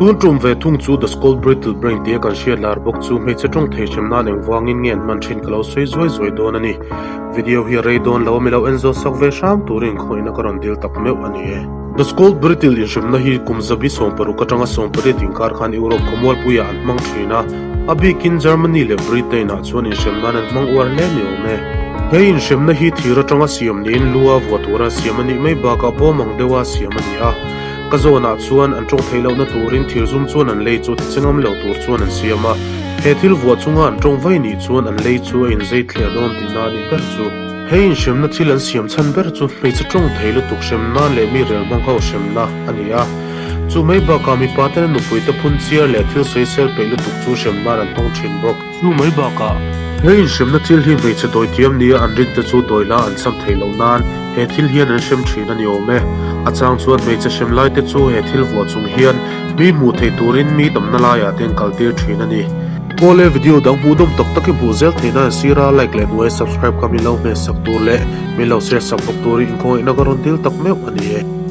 Tun tum ve thung chu The Skull Brittle Brain tia kan hriat lar bawk chu hmeichhe tawng thei hrem nan engvangin nge an hman thin ka lo sawi zuai zuai dawn a ni. Video hi a rei dawn lo a mi lo en zawh sak ve hram turin khawihna ka rawn dil tak meuh a ni e. The Skull Brittle inhremna hi kum zabi 60 atanga 18 inkar khan Europe khawmualpuiah an hmang thin a, a bikin Germany leh Britain ah chuan inhrem nan an hmang uar hle ni awm e. He inhremna hi thir atanga siam niin lu a vuah tura siam a nih mai bakah bawm ang deuha siam a ni a. Ka zawnah chuan an tawng theih lohna turin thir zum chuan an lei chu ti che ngam lo tur chuan an siam a. He thil vuah chunga an tawng vai nih chuan an lei chu a inzei thliah dawn tihna a nih ber chu. He inhremna thil an siam chhan ber chu hmeichhe tawng thei lutuk hremna leh mi rel hmang ho hremna a ni a. Chu mai bakah mipa tena nupuite phun chiar leh thil sawisel peih lutuk chu hremnain an hmang thin bawk. Chu mai bakah he inhremna thil hi hmeichhe dawithiam nia an rinte chu dawihla an cham theih loh nan he thil hian an hrem thin a ni awm e. A chang chuan hmeichhe hrem laite chu he thil vuah chung hian mi hmuh theih turin mi tamna laiah te an kaltir thin a ni. Pawle video dang hmuhnawm tak tak i hmuh zel theih nan sira like leh hnuaia subscribe kha min lo hmeh sak tur leh min lo share sak bawk turin inkhawngaihna ka rawn dil tak meuh a ni e.